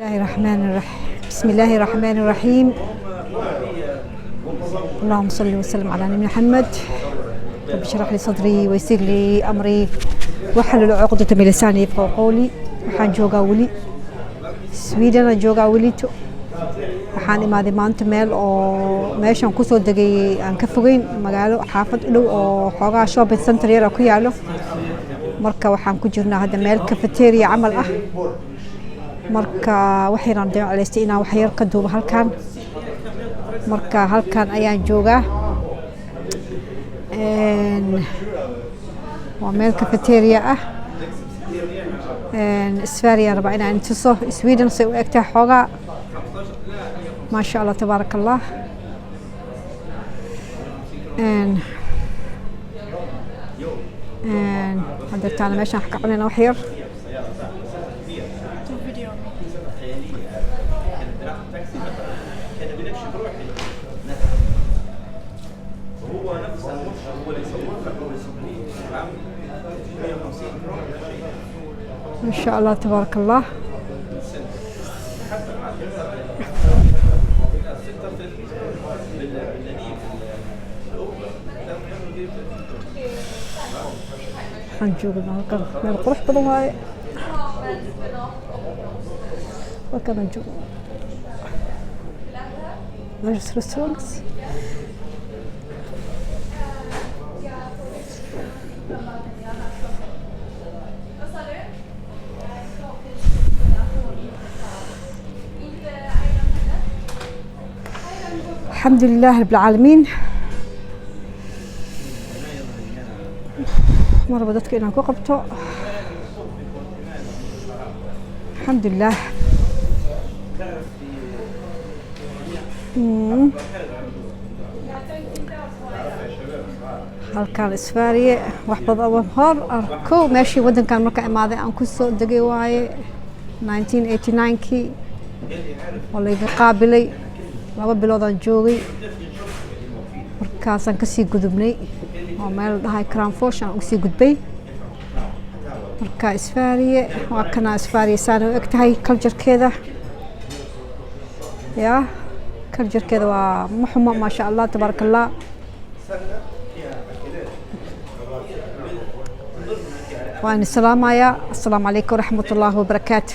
الله الرحمن الرحيم، بسم الله الرحمن الرحيم، اللهم صل وسلم على نبينا محمد، رب اشرح لي صدري ويسر لي أمري واحلل عقدة من لساني يفقهوا قولي. Waxaan joogaa weli Sweden aan joogaa welito. Waxaan imaaday maanta meel oo meeshaan kusoo degay aan ka fogeyn, magaalo xaafad u dhow oo xoogaa shopping center yar ku yaalo. Marka waxaan ku jirnaa hadda meel cafeteria camal ah. Marka waxayaan jeclaystay inaan wax yar ka duubo halkan. Marka halkan ayaan joogaa. Waa meel cafeteria ah. Sverige rabaa inaan tuso Sweden say u egtahay xoogaa. Maasha Allah, tabaaraka Allah. Hadda taana meeshaan wax ka cunayna wax yar. Do video me. هو نفس هو اللي يصور لك، هو اللي يصور لي 150. ما شاء الله تبارك الله. Waxaan joognaa halkan, meel qurux badan waaye. Halkan aan joognaa, meeshas restaurants. الحمد لله رب العالمين. Maraba dadka inaan ku qabto. Alxamdulilah. Halkaan Isfaariye wax badan oo hor arko meeshii waddankan marka imaaday aan kusoo degay waaye 1989kii oo layga qaabilay. 2 bilood aan joogay, markaasaan kasii gudubnay oo meel la dhahay Kramfors aan ugasii gudbay. Marka Isfaariye waa kana. Isfaariye saana u eg tahay culturekeeda ya culturekeeda waa ma xumo, maasha Allah, tabaaraka Allah. Waan salaamayaa. Assalaamu calaykum waraxmat ullaahi wabarakaatu.